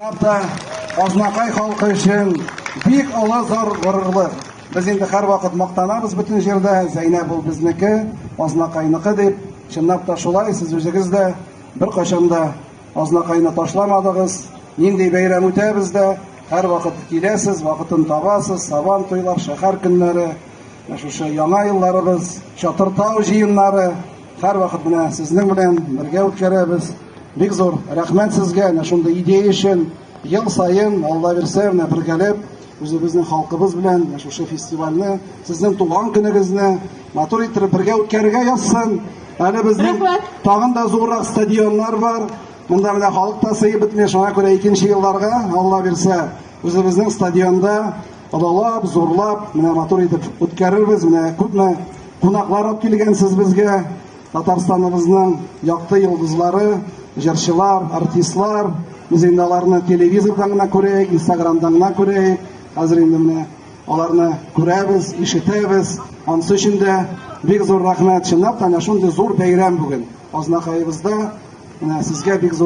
Чынлап та, Азнакай халкы өчен бик олы зур горурлык. Без инде һәрвакыт мактанабыз бөтен җирдә, Зәйнәб ул безнеке, Азнакайныкы дип. Чынлап та шулай, сез үзегез дә беркайчан да Азнакайны ташламадыгыз. Нинди бәйрәм үтәбез дә, һәрвакыт киләсез, вакытын табасыз, Сабан туйлар, шәһәр көннәре, менә шушы яңа елларыбыз, Чатыртау җыеннары, һәрвакыт менә сезнең белән бергә үткәрәбез. Бик зур рәхмәт сезгә әнә шундый идея өчен. Ел саен, Алла бирсә, менә бергәләп үзебезнең халкыбыз белән менә шушы фестивальне, сезнең туган көнегезне матур иттереп бергә үткәрергә язсын. Әле безнең тагын да зуррак стадионнар бар. Монда менә халык та сыеп бетми, шуңа күрә икенче елларга, Алла бирсә, үзебезнең стадионда олылап, зурлап, менә матур итеп үткәрербез. Менә күпме кунаклар алып килгәнсез безгә. Татарстаныбызның якты йолдызлары, җырчылар, артистлар. Без инде аларны телевизордан гына күрәек, Инстаграмдан гына күрәек. Хәзер инде менә аларны күрәбез, ишетәбез. Ансы өчен дә бик зур рәхмәт. Чынлап та әнә шундый зур бәйрәм бүген. Азнакаебызда менә сезгә бик зур.